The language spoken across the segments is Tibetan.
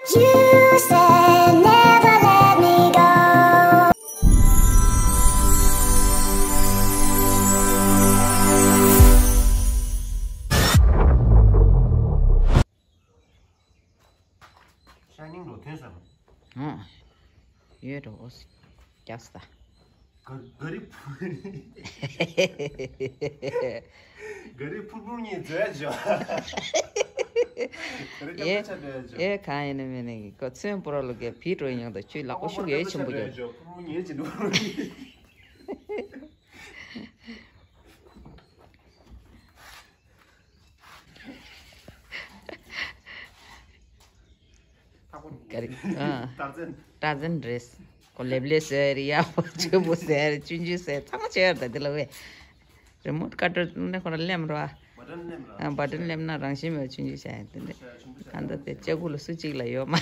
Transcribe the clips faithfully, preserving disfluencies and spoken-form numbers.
You said never let me go. Shining ལོ་ཐོན་སོང་། ཨང་། ཡོད་འགྲོ། ཨོ་སི། རྒྱགས་ད། ག་ག་རི་ཕུ། ག་རི་ཕུར་ཕུར་གཉིས་འཛོལ་བྱོས། ག་རི་ཀྱང་ཆ་འདྲ་བྱོས། ཨེ་གང་ཡིན་ནི་མིན་ནི་ཁོ་ཚོན་པོ་ར་ལོ་གའི་བི་འགྲོ་ཡོང་ད་ཁྱོད་ལག་པ་ཤུགས་ཡོད་ཆེན་པོ་རྒྱག་ཕུར་ཕུར་གཉིས་ཅི་འདུག་ག་རེ། ཨ། སྟག་འཛིན་རེད། ཁོ་ལེབ་ལེབ་ཟེར་ཡ་བོ་ཆུ་བོ་ཟེར་ཆུང་ཆུང་ཟེར་ཚང་མ་བྱས་ཡོད་ད་དེ་ལ་ཝེ། རི་མོ་ཊི་ཀན་ཊྲོལ་ནས་ཁོ་ར་ལེམ་རོ། ཨ། བ་ཊན་ལེམ་ན་རང་བཞིན་མེད་ཆུང་ཆུང་བྱས་ཡ་དེ་འདྲ། ད་ལྟ་དེ་ལྕགས་སྒུག་ལ་སུ་གཅིག་ལ་ཡོད་མ་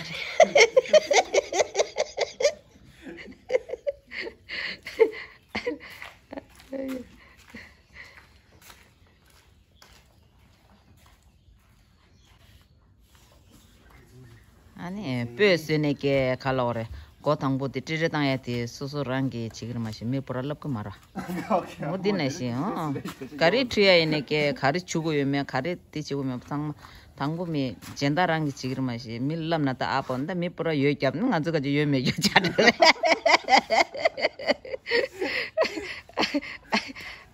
རེད། ཨ་ནི་སྤོས་བཟོས་ནས་ཀྱེ་ཁ་ལོག་རེད། འགོ་དང་པོ་དེ་ཀྲི་ཀྲི་བཏང་ཡ་དེ་སོ་སོ་རང་གིས་བྱེད་ཀྱི་རེད་མ་གཞི་མི་པོ་ར་ལབ་ཀྱི་མ་རེད། འོ་འདི་ནང་བཞིན་ཨང་། ག་རེ་འཁྲུད་ཡ་ཡིན་ནས་ཀྱེ་ག་རེ་བྱུག་གི་ཡོད་མེད་ག་རེ་དེ་བྱེད་དགོས་མེད་པ་ཚང་མ་དང་པོ་མི་སྦྱིན་བདག་རང་གིས་བྱེད་ཀྱི་རེད་མ་གཞི་མི་ལབ་ན་ད་ཨ་ཕོ་འདི་མི་པོ་ར་ཡོད་རྒྱབ་ན་ང་ཚོ་ག་ཅི་ཡོད་མེད་རྒྱབ་ཆགས་འགྲོ་རེད།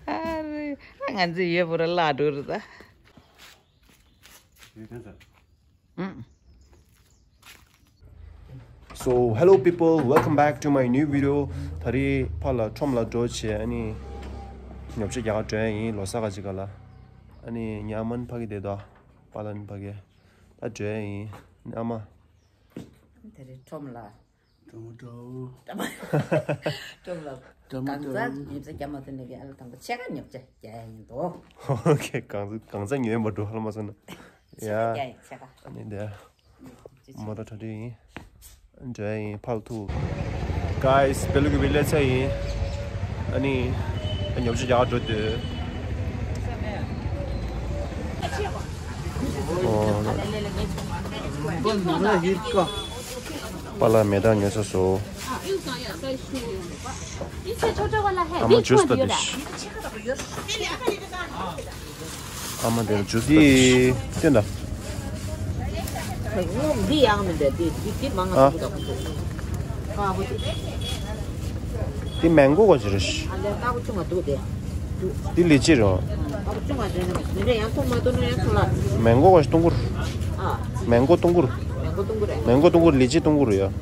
ཨ་རེ། ང་ཚོ་ཡོད་པོ་ར་བརླག་འགྲོ་རེད་ད། ཡོད་དོན་ཟེར། ཨང་། So hello people, welcome back to my new video. ད་རེས་ཕར་ལ་ཁྲོམ་ལ་འགྲོ་བྱས་ཨ་ནི་ཉོ་ཆ་རྒྱག་ག་འགྲོ་ཡ་ཡིན། ལོ་གསར་ག་ཅིག་ག་ལ། ཨ་ནི་ཉི་མ་ཕ་གི་བསྡད་དོ། པཱ་ལགས་ཕ་གི་ད་འགྲོ་ཡ་ཡིན། ཨ་མ། ད་རེས་ཁྲོམ་ལ། ཁྲོམ་འགྲོ། ཁྲོམ་ལ། ཁྲོམ་གང་འགྲོ། ཟག་ཉོ་ཆ་རྒྱག་མ་ཐུབ་ནས་ཀྱི་ཨ་ལ་དང་པོ་ཕྱེད་ཀ་ཉོ་ཆ་རྒྱག་ཡ་ཡིན་དོ། ཨོ་ཁེ། གང་ཟག་གང་ཟག་ཉོས་མ་འགྲོ་ཧ་ལ་མ་སོང་ན། ཕྱེད་ཀ་རྒྱག་ཡ་ཕྱེད་ཀ། ཨ་ནི་དེ། མོ་ཊ་གྲ་སྒྲིག་ཡིན། འགྲོ་ཡ་ཡིན་ཕར་ལ་ཐུག Guys, བེ་ལུ་གི་བི་ལེ་ཚ་ཡིན། ཨ་ནི། ཉོ་ཆ་རྒྱག་ག་འགྲོ་འདོད། ཨོ། པཱ་ལགས་མེ་ཏོག་ཉོས་ཚར་སོང་། ཨ་མ་ཇུས་ད་འདི། ཨ་མ་དེར་ཇུས་འདི་སྟོན་དང་། འདི་ཡང་མི་འདྲ། འདི་འདི་འདི་མང་ང་ཨ། ཐུག་གི་འདུག་ཁོང་ཚོ། ཁ་བོ་འདི། འདི་མེང་གོ་ག་ཅི་རེད། ཨ་ལས་ཀ་བོ་ཆུང་བ་འདུག་དེ། འདི་ལི་ཅི་རེད། ཀ་བོ་ཆུང་བ་རེད། མི་འདྲ་ཡང་མཐོང་མ་ཐུབ་ན་ཡང་ཐུག་ལ། མེང་གོ་ག་ཅི་སྟོང་སྐུར། ཨ། མེང་གོ་སྟོང་སྐུར། མེང་གོ་སྟོང་སྐུར་རེད། མེང་གོ་སྟོང་སྐུར། ལི་ཅི་སྟོང་སྐུར་ཡ། ཨ་ལས།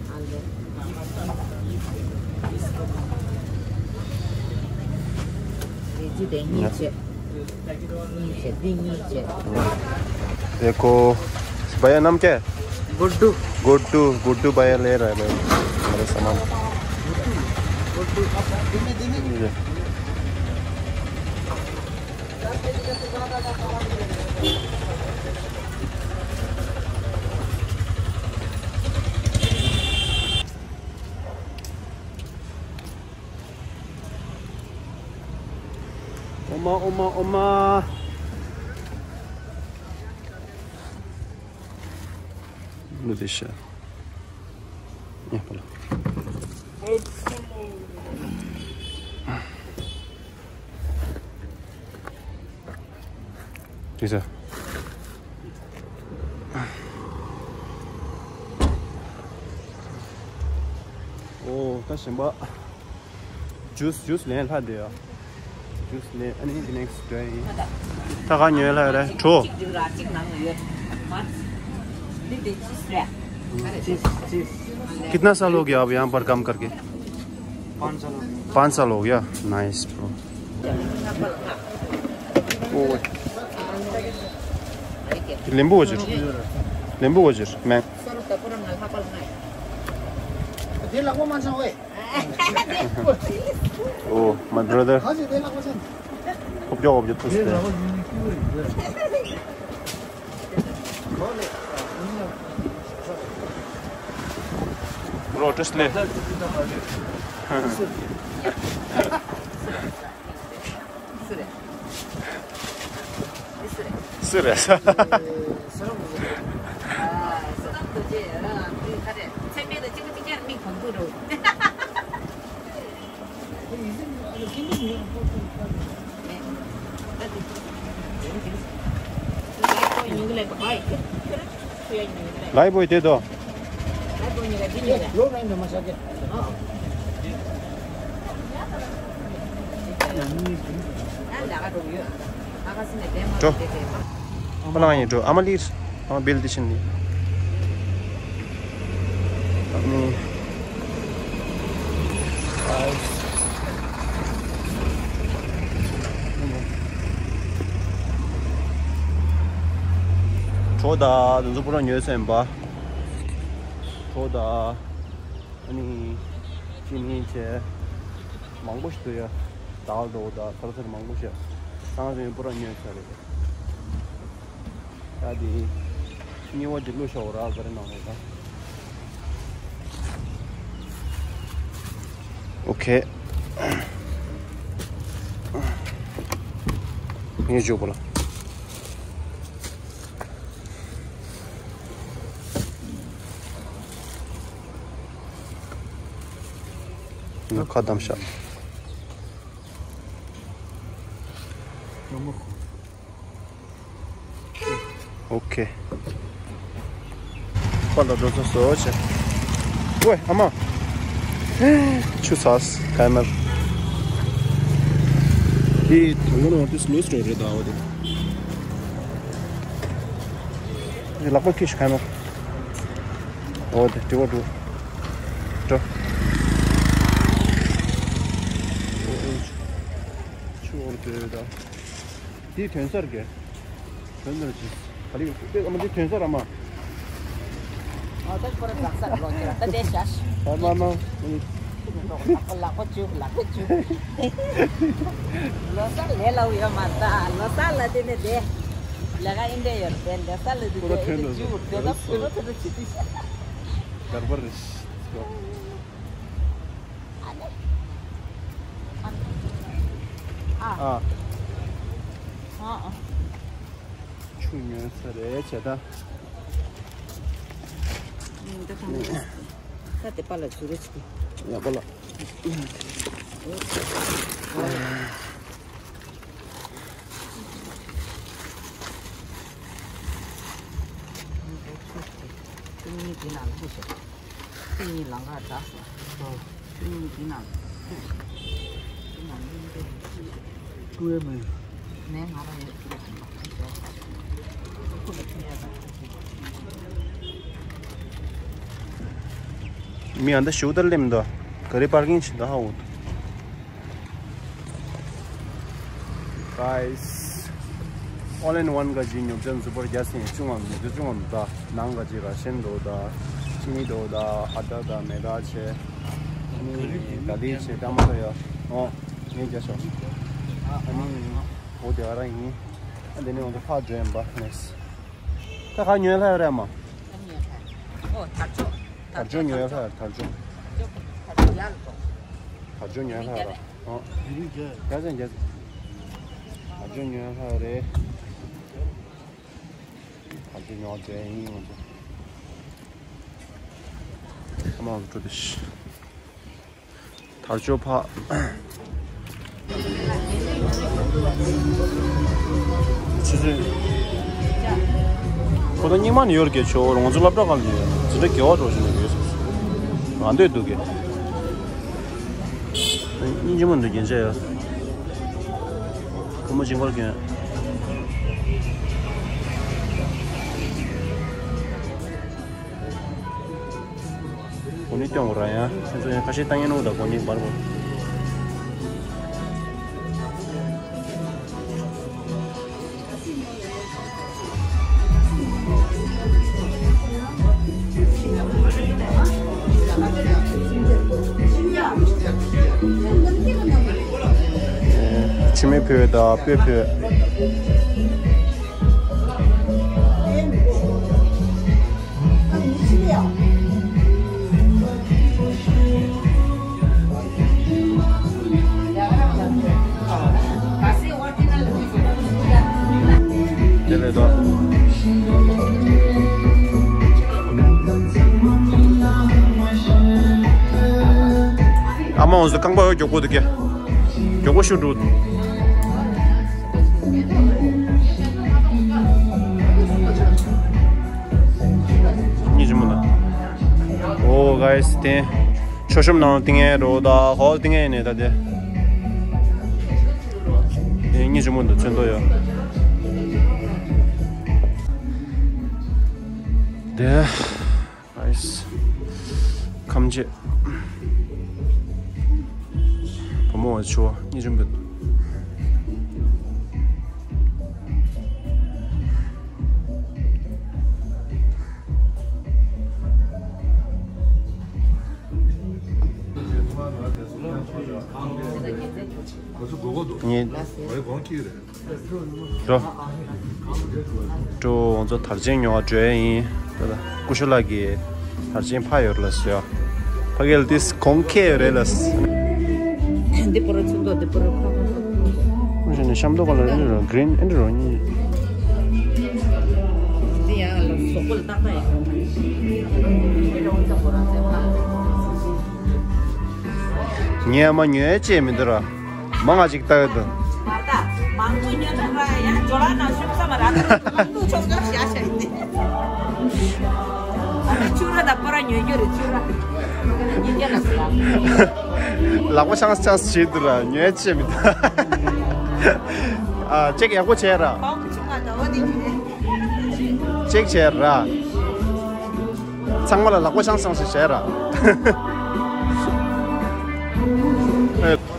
ལི་ཅི་དེ་གཉིས་བྱས། देखो, भैया नाम क्या है? गुड्डू। गुड्डू, गुड्डू भैया ले रहा है भाई, हमारे सामान। गुड्डू। ये। ཨོ་མ་ཨོ་མ་ཨོ་མ། ལུ་དེ་ཤ། ཡ་པ་ལ། དེ་ས། ཨོ་ད་གཞན་པ། ཇུས་ཇུས་ལེན་ལྷ་དེ་ཡ། ཇུས་ལེན། ཨ་ནི་དེ་ནེགསི་ཊི་ཌེ་ཡིན། ད་ག་ཉོས་ལྷ་རེད་གྲོ། कितना साल हो गया आप यहाँ पर काम करके? पाँच साल हो गया। पाँच साल हो गया। Nice bro. ལེམ་བུ་བ་ཇིར། ལེམ་བུ་བ་ཇིར། མེང་། Oh, my brother. ཁོ་བྱོ་ཁོ་བྱོ་ཐུག་སྟེ། རོ་ཏྲེས་ལེ། སུ་རེད། སུ་རེད། ཨ། ལའི་བོའི་དེ་དོ། འགྲོ། ཨ་མ་ལགས་ཡིན་འགྲོ། ཨ་མ་ལིས། ཨ་མ་བིལ་དེ་ཕྱིན་ནི། ཨ་ནི། གྲོ་དང་དེ་ཚོ་པུ་ར་ཉོས་ཟིན་པ། གྲོ་དང་། ཨ་ནི། ཅི་ནི་བྱས། མང་པོ་ཞིག་འདུག་ཡ། དཱལ་འདྲ་བོ་དང་ཚར་ཚར་མང་པོ་ཞིག་སང་ཟིན་པུ་ར་ཉོས་ཚར་རེད། ད་དེ། གཉིས་པ་དེ་བླུགས་ཤོག་ར་ག་རེ་ནང་ལ་ད། ཨོ་ཁེ། ངས་འཇོག་པ་ལ། ཁ་བསྡམས་ཤག་ཨོ་ཁེ། པ་ལ་འགྲོ་ཚོ་བཟོ་བྱེད། ཝེ་ཨ་མ། ཆུ་ཚ་ག་མར། དེ་དང་པོ་ནང་དུ་སློ་སི་རོ་རེད་ད་འོ་དེ། ལག་པ་ཁྱེར་ཤོག་ག་མར། འོ་དེ་དྲི་བ་འགྲོ། འགྲོ། ཆུ་འོར་དེ་ད། དེའི་ཐོན་སར་གས། ཐོན་སར་གྱིས། ག་ལི་ཨ་མ་དེའི་ཐོན་སར་ཨ་མ། ཨ་ད་ཁོ་ར་འཛག་སར་ལོག་ཁྱེར་ད་དེ་ཤ་ཤ། ཨ་མ་མ། ལག་པ་བཅུག་ལག་པ་བཅུག་ལོ་གསར་ལས་ལ་ཡོད་མ་ད་ལོ་གསར་ལ་དེ་ནས་དེ། ལས་ཀ་ཨིན་དེ་ཡོད་དེ་ལོ་གསར་ལ་དེ་ཁོ་ར་དེ་ཐོན་ནས་བཅུག་དེ་ལ་ཁོ་ར་དེ་ལ་ཅི་དེ་ཤ། གར་པར་རེད། ཨ་ནི། ཨ། ཨ། ཨ། ཆུ་ཉོས་ཚར་རེད་བྱས་ད། ད་ད་ད་དེ་པ་ལ་ཟུར་རེ་ཆུ། ཡག་པོ་ལ། ཏིང་ངེ་འཛིན་ལ་བསླུ་ཞིག་ཏིང་ངེ་ལང་ཀར་བདག་སོ། ཏིང་ངེ་འཛིན་ལ་བསླུ་ཞིག་ཏིང་ངེ་འཛིན་ལ་བསླུ་ཞིག་ཀུ་ཝེ་མེ། ནས་ང་རང་ཡོད་ཀྱི་རེད། ཁུ་ལ་ཁྱེར་ཡ་དང་། མི་ཨ་འདི་ཞུ་དར་ལེམ་འདུག་ག་རི་པར་ཀིང་ཞིག་འདུག་ཧ་འོ། Guys, all in one ག་ཅིག་ཉོ་ཆ་འཛུགས་པར་རྒྱ་སེ་ཅུང་ངམ་ཉོ་ཆ་ཅུང་ངམ་ད་ནང་ག་ཅིག་ར་ཤན་འགྲོ་ད་ཅི་ནི་འགྲོ་ད་ཨ་ད་ད་མེ་ད་ཆེ་ནི་ད་ལི་ཆེ་ད་མ་ད་ཡ་ཨོ་ངས་རྒྱ་ཤོག་ཨ་ནི་འོ་དེ་ག་ར་ཡིན། ཨ་དེ་ནི་འོ་དེ་ཕ་འགྲོ་ཡིན་པ་next ད་ག་ཉོས་ལྷ་ཡོད་རེད་མ། ཨོ་དར་ལྕོག་དར་ལྕོག་ཉོས་ལྷ་དར་ལྕོག་དར་ལྕོག་ཡར་ལ་དོ། དར་ལྕོག་ཉོས་ལྷ་ར། ཨོ། རྒྱ་ཅན་རྒྱ་ཅན། དར་ལྕོག་ཉོས་ལྷ་རེད། དར་ལྕོག་ཉོ་བྱས་ཡིན་ང་ཚོ། ཨ་མ་འགྲོ་དེ་ཤི། དར་ལྕོག་ཕ། ཆུ་ཚོད། ཁོ་ད་སྙིང་མ་ནས་ཡོད་རྒྱལ་ཆོག་རོང་ཚོ་སློབ་གྲྭ་ཁང་ནས་ཟི་འདྲ་དགེ་བ་འགྲོ་བཞིན་ཡོད། ང་འདོད་འདུག་གས། སྙིང་རྗེ་མོ་འདུག་རྒྱན་ཆ་ཡོད། ཁོ་མོ་ཇིང་པར་གྱོན། གོ་ནི་སྟོན་དགོས་ར་ཡང་ཁྱེད་ཚོ་ཡང་ཁ་ཤས་བཏང་ཡས་ནོ་ད་གོ་ནི་འབར་གོ། ཕྱི་མི་ཕུད་དང་སྤོས་ཕུད། དེ་ལས་ལྡོག་ཨ་མ་འོང་སོ་རྐང་པ་འོ་མགྱོགས་པོ་འདུག་གས། མགྱོགས་པོ་ཤུགས་འགྲོ། Guys, དེ་མཆོད་གཤོམ་ནང་ལ་ཏིང་ངེ་རོ་ད་ཧོལ་ཏིང་ངེ་ནས་ད་དེ་དེ་གཉིས་ཆུང་མོ་འདུག་ཚོན་མདོག་ཡོད། དེ་ཨའི་སི་ཁམ་ཆེ་བུ་མོ་བ་ཆུ་བ་གཉིས་ཆུང་མོ་འདུག་ངེད་འགྲོ། འགྲོ་ང་ཚོ་དར་ཆེན་ཉོ་བ་འགྲོ་ཡ་ཡིན། ད་ལྟ་ཀུ་ཤུ་ལགས་ཀྱིས་དར་ཆེན་ཕ་ཡོད་ལ་ཟེར་ཡ། ཕ་གི་ལ་ཏིས་གོང་ཁེ་ཡོད་རེད་ལ། འདི་པོ་ར་ཚུགས་འདུག་འདི་པོ་ར་ཁ་ཁ་ཁ། ཁོ་ཞིག་ནས་ཤམ་ཐོག་ག་ལ་ཨེ་འདྲ་རོ་གྷི་རིན་ཨེ་འདྲ་རོ་གཉིས། འདི་ཡང་ལ་སོག་པོ་ལ་ཏག་ཏག་ཡིན། ངས་མ་ཉོས་ཅེས་མི་འདུག་ར། མང་ང་ཅིག་ལྟ་ཡོད་དོ། མ་ལྟ། མང་པོ་ཉོས་འདུག་ར་ཡང་ཇོ་ལགས་ནང་ཤོག་ས་མ་རག་མང་པོ་ཆོག་ཆོག་བཞག་བཞག་ཡིན་ཏེ། ཨ་ནི་ཆུ་ར་དང་པོ་ར་ཉོས་རྒྱུ་རེད་ཆུ་ར། ཉིན་རྒྱ་ལ་ཟེར་ལ། ལག་པ་ཆང་ཆང་བྱེད་འདུག་ར་ཉོས་ཅེས་མི་འདུག་ཨ་ཅེག་ཡག་པོ་བྱས་ར། མང་པོ་ཆུ་ང་དང་བ་དེ་ཉོས། ཅེག་བྱས་ར། ཚང་མ་ལ་ལག་པ་ཤང་ཤང་ཞིག་བྱས་ར། ད་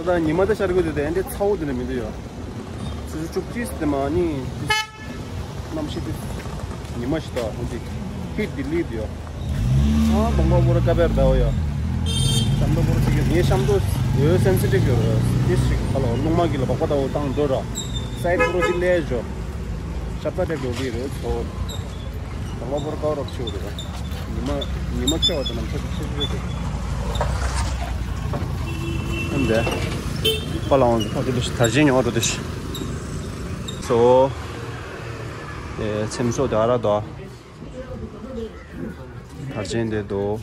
ལྟ་ཉི་མ་ད་ཤར་གི་འདུག་དེ་འདྲའི་ཚ་བོ་དེ་འདྲ་མི་འདུག་ཡ། ཆུ་ཚོད་བཅུ་གཅིག་དེ་མ་ནི། གནམ་གཤིས་དེ་ཉི་མ་ཞིག་ད་ཧོ་ཅིག་ཧིད་དི་ལི་དུ་ཡོད། ཨ་བང་པ་པོ་ར་ཀ་བེར་ད་ཨོ་ཡ། ཤམ་ཐོག་པོ་ར་ཅིག་ངའི་ཤམ་ཐོག་འོད་སེན་སི་ཊིབ་ཡོད་ར་དེ་ཞིག་ཧ་ལོ་རླུང་མ་གི་ལ་བག་པ་ད་ཨོ་བཏང་འགྲོ་ར། སའི་ཌི་པོ་ར་ཅིག་ལས་འཇོ། ཤ་ཚ་དེབ་ཡོད་གི་རེད་ཚོ། བང་པ་པོ་ར་ཀ་རོག་ཆེ་བ་རེད་ར། ཉི་མ་ཉི་མ་ཁྱོད་བ་དེ་ནམ་ཆ་ཆེ་ཆེ་རེད། ཨ་འདས། པ་ལ་འོང་ཟི་ཕ་དེ་ལུ་ཞིག་དར་ཆེན་ཉོ་རོ་དེ་ཞིག་ཚོ། ཨེ་ཚེམ་སོ་དེ་ཨ་ར་དོ། དར་ཆེན་དེ་དོ།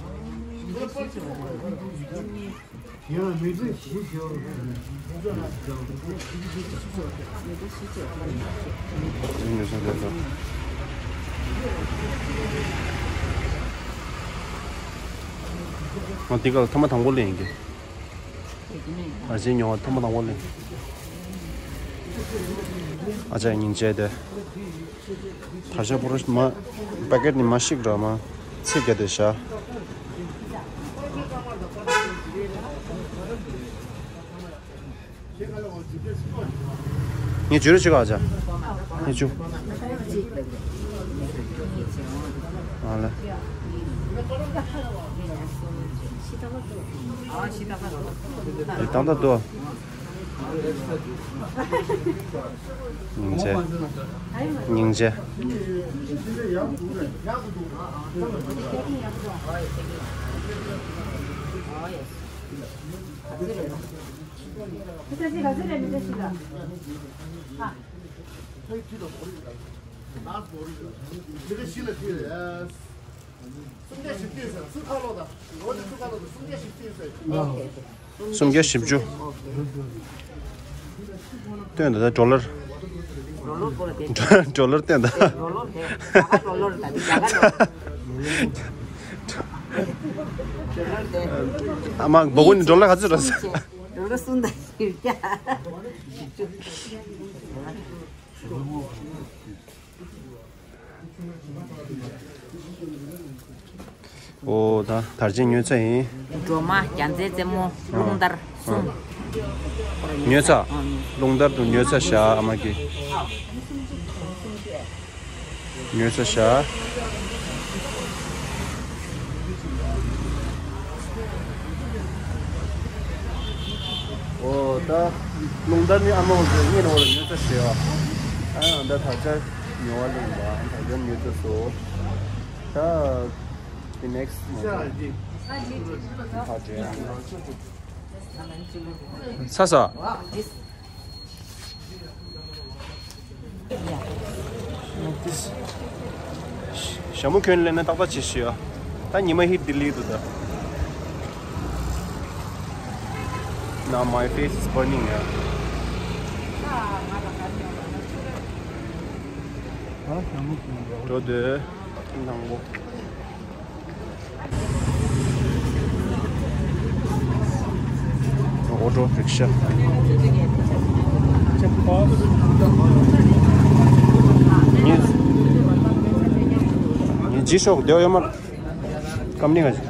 ང་འདི་ག་ལ་ཐ་མ་དང་པོ་ལེན་གི། ཨ་ཅེ་ཉོ་ཐ་མ་དང་པོ་ལེན། ཨ་ཅག་སྙིང་རྗེ་དེ། ད་ཆ་པོ་རོ་མ། པ་ཀེ་ཊི་ནི་མ་ཤིག་འགྲོ་མ། ཚིག་རྒྱ་དེ་བཞག་ངས་བརྗོད་རེ་བྱེད་ག་ཨ་ཅག་ངས་བཅུ། ཨ་ལེ། ཡི་ཏང་ཏ་ཏོ། སྙིང་རྗེ། སྙིང་རྗེ། སུམ་བརྒྱ་བཞི་བཅུ། སྟོན་ད་ད་ཌོ་ལར། ཌོ་ལར་སྟོན་ད། ཨ་མ་སྦོ་གུ་ནི་ཌོ་ལར་ག་ཚོད་རེད། ཌོ་ལར་སུམ་བརྒྱ་བཞི་བཅུ། ཨོ་ད་དར་ཆེན་ཉོས་ཚར་ཡིན། སྒྲོལ་མ་རྒྱལ་མཚན་རྩེ་མོ་རླུང་ལྟར་གསུམ། ཉོས་ཚར། རླུང་ལྟར་དུ་ཉོས་ཚར་བཞག་ཨ་མ་གི། ཉོས་ཚར་བཞག་ཨོ་ད་རླུང་ལྟར་ནི་ཨ་མ་འོ་ཟེར་ངེད་ནོར་ལ་ཉོས་ཚར་བཞག་ཨ་ཡང་ད་ད་ཆ། ཉོ་བ་ལེན་པ་ད་ཡོམ་ཉོ་ཚོ་སོ། ད་the next ད་དྲན་ས་ས། ཞྭ་མོ་གྱོན་ལེན་ན་ཏག་ཏག་བྱེད་ཤི་ཡ། ད་ཉི་མ་ཧིད་དི་ལི་འདུག་ད། Now my face is burning, yeah. འགྲོ་འདོད་ནང་པོ། ཨོ་ཊོ་རིག་ཤ། ངས་ངས་ཇི་ཤོག་དེ་ཡོད་མ་རེད། ཀམ་ནི་ག་ཅི།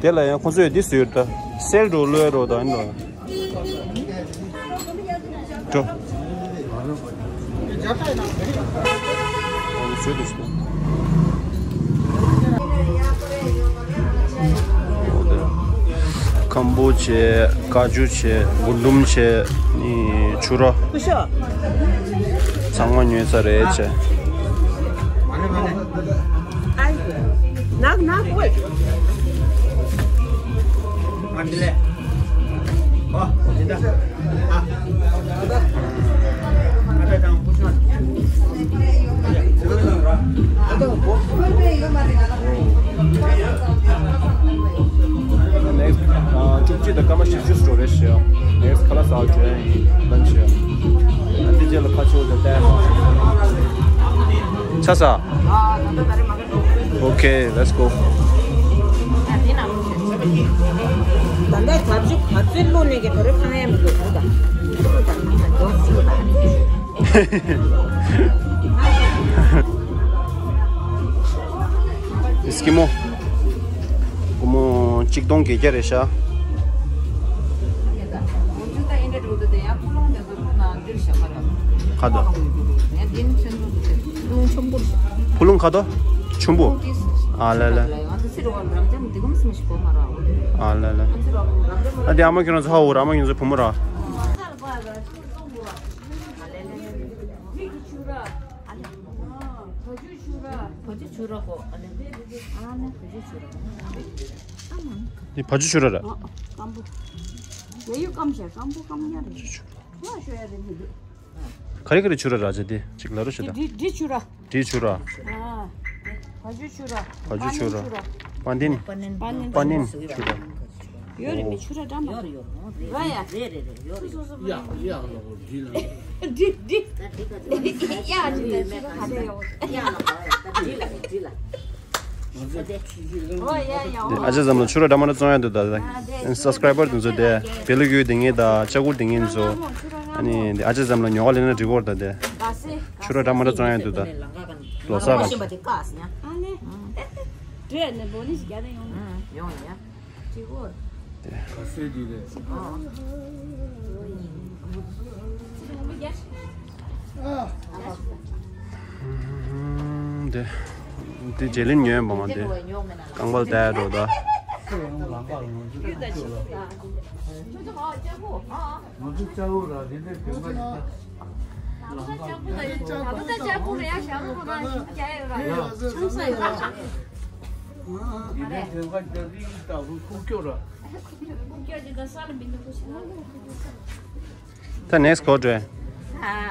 དེ་ལ་ཡང་ཁོང་ཚོས་འདི་བཟོས་ཡོད་ད། སེལ་འགྲོ་ལོས་རོ་དང་ཨིན་རོ། འགྲོ། ཁམ་བུ་བྱས། ཀ་ཅུ་བྱས། དགུན་འབྲུམ་བྱས། ནི་ཆུ་ར། ཚང་མ་ཉོས་ཚར་རེད་བྱས། ནག་ནག་ཝེ། ནེགསི་ཊི་བཅུ་གཅིག་དང་སྐར་མ་བཞི་བཅུ་ཞིག་འགྲོ་རེད་ཤག་ནེགསི་ཊི་ཁ་ལག་ཟ་བར་འགྲོ་ཡ་ཡིན། ལན་ཆེ། ཨ་ཏི་རྗེ་ལ་ཁ་ཕྱོགས་དེ་བལྟས། ཆ་ས། Okay, let's go. ད་ལྟ་བྱ་བྱེད་ག་ཚོད་བླུགས་ནས་ཀྱི་དོ་རེ་ཁང་ཡ་མི་འདུག་ད། ཨེ་སི་ཀི་མོ། སྒོར་མོ་གཅིག་སྟོང་བརྒྱད་བརྒྱ་རེད་ཤག་ཁ་དོ། ཕུ་ལུང་ཁ་དོ། ཆུན་པོ། ཨ་ལ་ལ། ཨ་ལ་ལ། ཨ་དེ་ཨ་མ་ཁྱོད་རང་ཚོ་ཧ་འོ་ར། ཨ་མ་ཁྱོད་ཚོ་བུ་མོ་ར། འདི་བ་ཅུ་ཆུ་ར་ར། སྐམ་པོ། ཡ་ཡོ་སྐམ་ཤ་སྐམ་པོ་སྐམ་ཉ་རེད། ཤོ་ཡ་རེད་མི་འདུག་ག་རེ་ག་རེ་ཆུ་ར་ར་ཅེ་དེ་ཅིག་ལ་རུ་ཤ་ད། འདི་འདི་ཆུ་ར། འདི་ཆུ་ར། ཨ། བ་ཅུ་ཆུ་ར། བ་ཅུ་ཆུ་ར། པ་ནིན་ཆུ་ར། པ་ནིན། པ་ནིན་ཆུ་ར། ཡོད་རེད་མི་ཆུ་ར་འདྲ་མ་རེད། རེད་རེད་རེད་ཡོད་རེད། སོ་སོ་སོ་མ་ཡོད། འདི་འདི། ཡ་འདི་ཆུ་ར་ག་རེ་ཡོད། ཨ་ཅག་ཙམ་ལ་ཆུ་ར་འདྲ་མ་འདྲ་བཙོང་ཡ་འདུག་ད། སབ་སི་ཀ་རའི་བར་དེ་ཚོ་དེ་བེ་ལུ་གུ་དེ་ངེད་ད་ལྕགས་གུར་དེ་ངེད་ཚོ། ཨ་ནི་དེ་ཨ་ཅག་ཙམ་ལ་ཉོ་ག་ལེན་ན་འགྲིག་གོ་ད་དེ། ཆུ་ར་འདྲ་མ་འདྲ་བཙོང་ཡ་འདུག་ད། ལོ་གསར་ལ། ཨ་ནི། འདྲེ་ནི་བོ་ནི་ཞིག་རྒྱ་ནས་ཡོང་ནི། ཡོང་ཡ། འགྲིག་གོ། ག་ཚོད་འདི་རེད། ཨ། དེ། དེ་རྗེས་ལིན་ཉོས་པ་མ་དེ། རྐང་པ་ལ་བལྟས་འགྲོ་ད། ད་ནེགསི་གོ་འགྲོ། ཨ།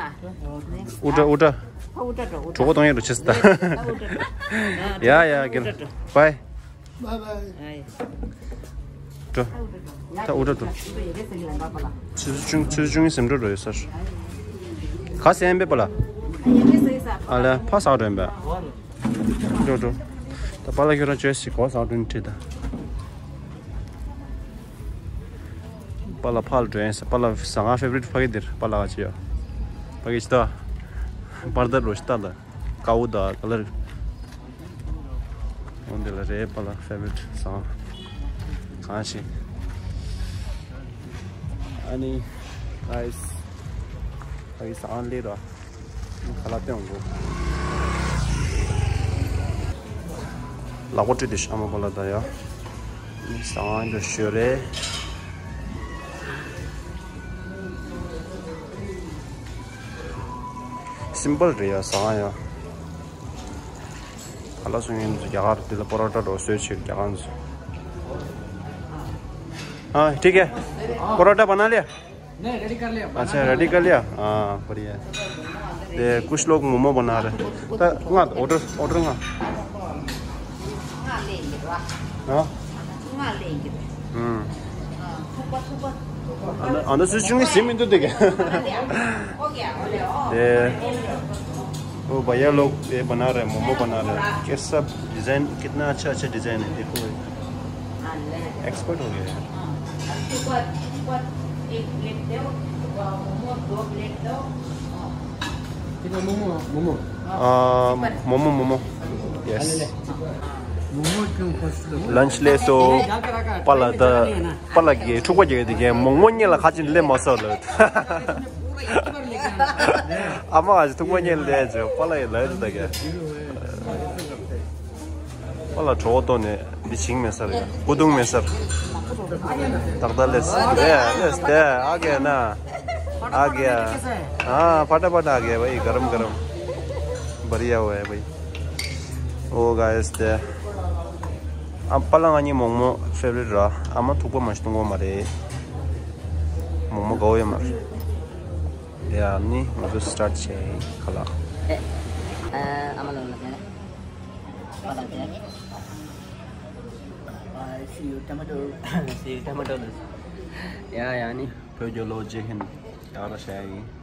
ཨུ་ཏྲ་ཨུ་ཏྲ། ཨུ་ཏྲ་འགྲོ། གྲོད་ཁོག་གཏོང་ཡ་འགྲོ་ཆེ་ས་ད། ཡ་ཡ་གལ། བའི། བའི་བའི། འགྲོ། ད་ཨུ་ཏྲ་འགྲོ། ཆུ་ཚོད་བཅུ་ཆུ་ཚོད་བཅུ་གཉིས་ཟིན་འགྲོ་འགྲོ་ཡོད་སར། ག་སེམས་པའི་པ་ལ། ཨ་ལ་ཕ་ས་འགྲོ་ཡིན་པས། འགྲོ་འགྲོ། ད་པཱ་ལགས་ཁྱོད་རང་བཅོས་ཤིག་གོ་ས་འགྲོ་ནི་ཁྲིད་ད། པཱ་ལགས་ཕར་ལ་འགྲོ་ཡིན་ས། པཱ་ལགས་ཟ་ཁང་ཕེ་བ་རིཊ་ཕ་གི་འདིར་པཱ་ལགས་ཅི་ཡོད། ཕ་གི་ཅི་ད། པར་ད་རོ་ཅི་ད་ལ། ཀའུ་ད་ག་ལ་རེད། འོན་ཏེ་ལ་རེད་པཱ་ལགས་ཕེ་བ་རིཊ་ཟ་ཁང་གང་ཞིག་ཨ་ནི་ཨའི་སི་ཨའི་སི་ཨང་ལེ་ར། ཁ་ལག་སྟོན་དགོས། ལག་པ་བཀྲུས་ཏེ་ཤ་མ་པ་ལ་ད་ཡ། ཟ་ཁང་དུ་ཞོ་རེད། སིམ་པལ་རེད་ཡ་ཟ་ཁང་ཡ། ཁ་ལག་སོང་ཡིན་ཚོ་རྒྱ་གར་དེ་ལ་པོ་རོ་ཊ་འགྲོ་བཟོས་ཕྱིར་རྒྱ་གར་ཚོ། हाँ ठीक है। परोठा बना लिया? नहीं, रेडी कर लिया। अच्छा, रेडी कर लिया। हाँ, बढ़िया। ये कुछ लोग मोमो बना रहे। तो ना, ऑर्डर, ऑर्डर ना। हाँ। हम्म। अंदर अंदर से चुंगी सिम इंदु देखे। ये वो भैया लोग ये बना रहे हैं, मोमो बना रहे हैं। कैसा डिजाइन, कितना अच्छा अच्छा डिजाइन है, देखो। एक्सपर्ट हो गया यार। मोमो मोमो। मोमो मोमो। यस। लंच ले सो पला द पला के ठुक बजे के मोमो ने ला खा चिन ले मसल। आमा आज ठुक बजे ले जो पला ले द के। पला ठो तो ने बिचिंग में सर। कुदुंग में सर। तगदा लेस। ले लेस दे आ गया ना। आ गया। हाँ, फटाफट आ गया भाई, गरम गरम। बढ़िया हुआ है भाई। ओ गाइस, ते अब पलंग आनी मोमो फेवरेट रहा। आमा थुक पर मस्त तुंगो मारे। मोमो गो ये मार। या, नहीं, मुझे स्टार्ट चाहिए। खला। ए, अ, आमा लोग लगे। पता चले। I see you tomato. See you tomato. या, या, नहीं। फिर जो लो जे हिन, यार शायरी।